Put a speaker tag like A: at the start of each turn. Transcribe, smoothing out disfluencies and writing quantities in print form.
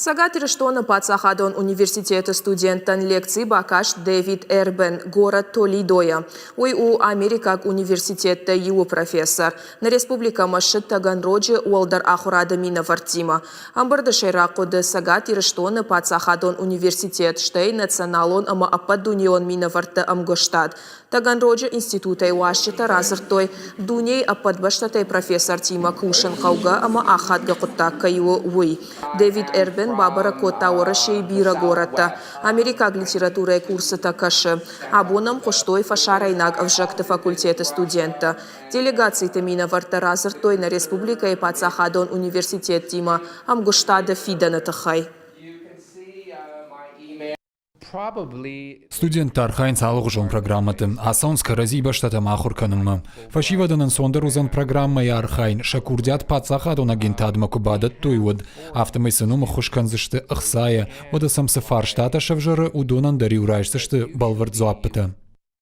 A: Цӕгат Ирыстоны паддзахадон университеты студенттӕн лекци бакаст Дэвид Эрбен горӕт Толидойӕ. Уый у америкаг университеттӕй иуы профессор. Нӕ республикӕмӕ ссыд Таганроджы уӕлдӕр ахуырады минӕвӕрттимӕ. Ӕмбырды сӕйраг хъуыды Цӕгат Ирыстоны паддзахадон университет, стӕй националон ӕмӕ ӕппӕтдунеон минӕвӕртты ӕмгуыстад. Таганроджы институтӕй уазджытӕ радзырдтой, дунейы ӕппӕт бӕстӕтӕй профессортимӕ кусын хъӕугӕ ӕмӕ ахадгӕ хъуыддаг кӕй у, уый. Дэвид Эрбен бабӕрӕг кодта Уӕрӕсейы бирӕ горӕттӕ, америкаг литературӕйы курсытӕ кӕсы. Абон ӕм хъуыстой фӕсарӕйнаг ӕвзӕгты факультеты студенттӕ. Делегациты минӕвӕрттӕ радзырдтой нӕ республикӕйы паддзахадон университеттимӕ ӕмгуыстады фидӕны тыххӕй.
B: Студенттӕ архайынц алыгъуызон программӕты, ацӕуынц кӕрӕдзи бӕстӕтӕм ахуыр кӕнынмӕ. Фӕсивӕдӕн ӕнцондӕр уыдзӕн программӕйы архайын, сӕ курдиат паддзахадон агентадмӕ куы бадӕттой, уӕд. Афтӕмӕй сын уым ӕххуыс кӕндзысты ӕхцайӕ, уӕдӕ сӕм цы фарстатӕ сӕвзӕры, уыдонӕн дӕр-иу райсдзысты бӕлвырд дзуаппытӕ.